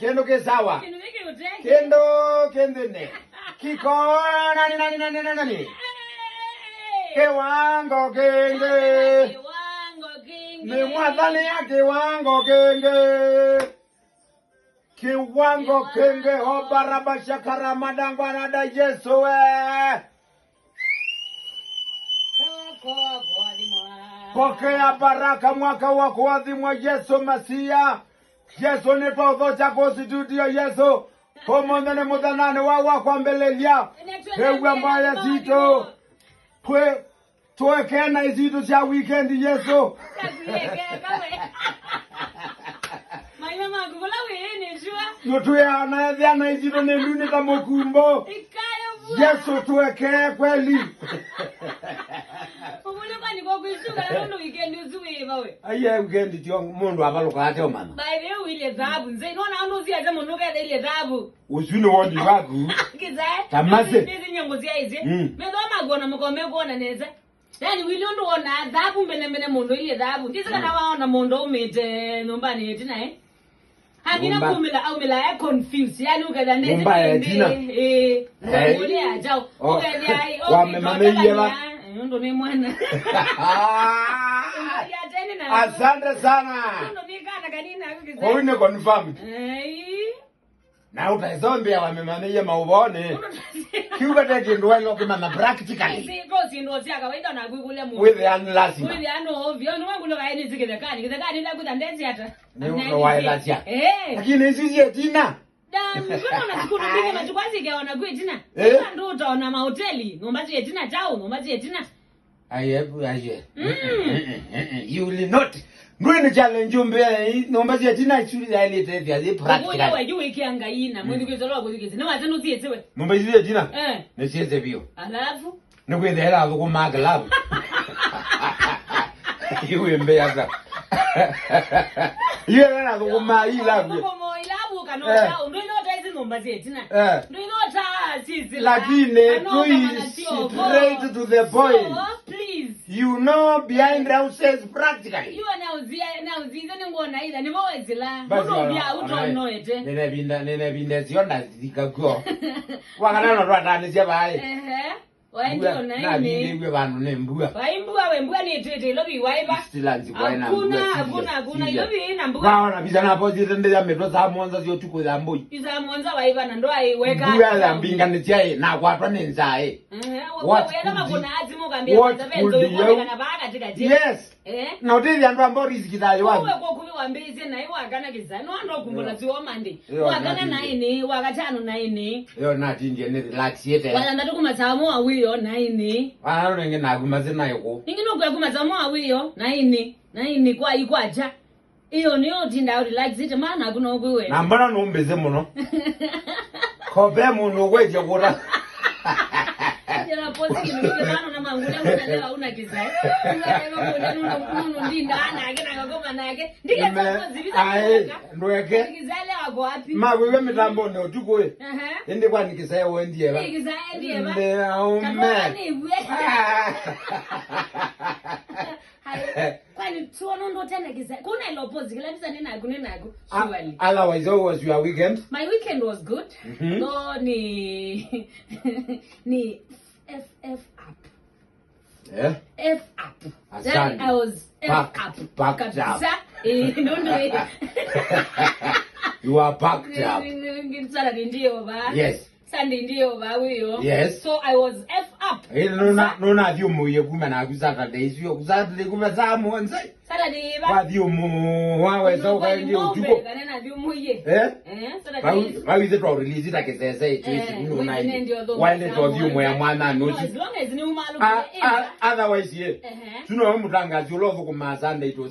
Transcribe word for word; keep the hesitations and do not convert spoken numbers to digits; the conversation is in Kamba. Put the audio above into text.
Kĩndũ kĩ sawa. Kĩndũ gĩkĩ ũte. Kĩndũ kĩ nthĩnĩ. Kĩko nani, nani, nani, nani, nani? Hey! Kĩwango kĩngĩ. Kĩwango kĩngĩ. Nĩ Mwathani ya kĩwango kĩngĩ. Kĩwango kĩngĩ, o barabasha karamadangwanada Yesu we. Pokea baraka mwaka wa kũathimwa Yesu Masia. Yesu nĩtwaũthokya kũ studio Yesu. Ũmũnthĩ nĩ mũthenyanĩ wa wa kwambĩlĩlya. Ĩw'a mboya sitũ. Twĩ Tũekee na isitũ sya weekend, Yesu. Maima maku, vula wĩĩ nĩ sure. Nũtwĩaa na ethĩa na isitũ nĩ nduni ta mũkumbo. Ikayo vua. Yesu, tũekee kweli. Ũvũlĩ kwani kwa kwĩsuka na nũndũ weekend ũsu wĩva we? Aiye, weekend tio mũndũ avalũkaa ate ũmanya. By the way, wĩlye thavu nzei. Nona ũndũ ũsiasya mũndũ ũkethĩilye thavu. Ũsu nĩ woni waku. Kiza. Tamase. Nĩzi nyongo sya isi. Mm. Metho makuona mũkome kuona nesa. Yani, wili ũndũ wonaa thavu mbene mbene mũndũ ilye thavu. Ndisi kana waona mũndũ aumĩte nyũmbanĩ ĩtina, eh? Akina kumĩla, aumĩla e confused. Yani, ũkethĩa ndesi nyũmba ya ĩtina. Eh, eh. Ũlĩ aja. Oh. Ũkethĩa ai, wamemamĩie va? Eh, ũndũ nĩ mwana. Ũkethĩa tene na. Asante sana. Ũndũ nĩ kana kanini na kukizaa. Kwa hiyo ni confirmed. Eh. Na ũtaĩsa ũmbĩa wamemamĩie maũvoonĩ. Kiuga te kĩndũ waĩle ũkĩmanya practically. Isi, ko syĩndũ sya kawaida na kwĩkũlya mũndũ. Wĩthĩa nĩ lazima. Wĩthĩa no ovyo. Nĩ wangũlyo kaĩ nĩ sikĩthekanĩ. Kĩthekanĩ ĩla kwĩtha ndesi ata. Nĩ waĩlasya. Eh. Lakini isu syĩ ĩtina. Da, mbona na sukulu mbili matukũ asike ona kwĩ ĩtina. Eh. Ĩla ndũ utaona mahoteli. Nyũmba syĩ ĩtina chao, nyũmba syĩ ĩtina. Aye, aye. Mm. You will not. Ndwĩnĩ challenge ũmbĩa, nyũmba sya ĩtina isu yaĩlĩte ĩthĩa yĩ practical. Ũkũlya we yu wĩkĩa Ngai na mwĩthukĩĩsya ũla wakũthukĩĩsya. Nĩ wasya nũsiĩsĩwe? Nyũmba isu sya ĩtina? Eh. Nĩsiĩsĩ vyũ. Alafu? Nĩkwĩthĩa ĩla athũkũmaa club. Yu wĩmbĩa ata? Yu ĩla athũkũmaa ila vyũ. Athũkũmaa ila vyũ kana ũta, ndwĩna ũtaĩsĩ nyũmba sya ĩtina. Eh. Ndwĩna ũta sisila. Lakini kana tui ũkamana sio. Straight to the point. So, please. You know behind houses practically. Yu anauzia, anauzia, nĩ ngona ila, nĩ mawezila. Basi, mũndũ ũmbĩa ũtonoete. Nene vinda, nene vinda sio ndathika kuo. Wakana no twatanisya vai. Ehe. Waendio na ine. Navindĩw'e vandũ nĩ mbua. Vai mbua we, mbua nĩ twĩte ilo vi waiva. Stilanzi kwaĩ na mbua. Hakuna, hakuna, hakuna. Ilo vi na mbua. Waona visa na pozi tende ya metro saa mũonza sio tuko ya mboi. Isa mũonza waiva na ndo ai weka. Mbua ya mbinga nĩ chai na kwatwa nĩ nzae. Eh, what, what could you, what could you, yes. Eh? Na ũtĩthya andũ ambao riziki thayũ wanyu. Uwe kwa kuvi wambĩĩsye na iwakana kisa. No andũ kumbula sio Monday. Wakana na ĩnĩ, wakatano na ĩnĩ. Yo natindie nĩ relax yete. Wathanthatũ kuma saa moa wĩyo na ĩnĩ. Wana renge na kuma zina yoko. Ningi no kwa kuma saa moa wĩyo na ĩnĩ. Na ĩnĩ kwa ikwacha. Iyo nĩyo ũtindaa ũrelaxĩte, maana naku no ũkwĩweta. Na mbona nũmbĩsĩ mũno? Ko ve mũndũ ũkwĩtya kũta. Yala posi kĩndũ kĩmano na mangũlya mũna leo hauna kĩsae. Nũndũ ndindaa nake na ngakoma nake. Ndikesa posi visa. Ae, ndweke. Kĩsae leo ako wapi? Makwĩw'a mĩtambonĩ ũtukũ ĩ. Aha. Ĩndĩ kwani kĩsae wendie va? Kĩsae ndie va? Ndĩ aume. Kamwana nĩw'e. Hai, kwani tuono ndo tena kisa? Kuna ilo pose kila pisa nina naku, nina naku. Ah, surely. Otherwise, how was your weekend? My weekend was good. Mhm. Though ni, ni F F up. Eh? F up. Asante. Then I was F up. Packed, packed up. Kabisa. Eh, no, no, eh. You are packed up. Ngitsala ndio ba. Yes. Sunday ndio ba wĩyo. Yes. So I was F up. Eh, nũna, nũna thiũmũie kuma naku Saturday icio. Saturday kuma saa mũonza. Saturday ba. Wathiũmũ, waweza ũkaendie ũtukũ. Kana na thiũmũie. Eh? Eh, Saturday. Vau, vau ithe twa release ta kĩsese, eh, twĩsĩ nũna. Waende twa thiũmũ ya mwana nusu. As long as ni umalu. Ah, ah, otherwise, yeah. Ehe. Tuno mũtangazi ũla ũthũkũmaa Sunday to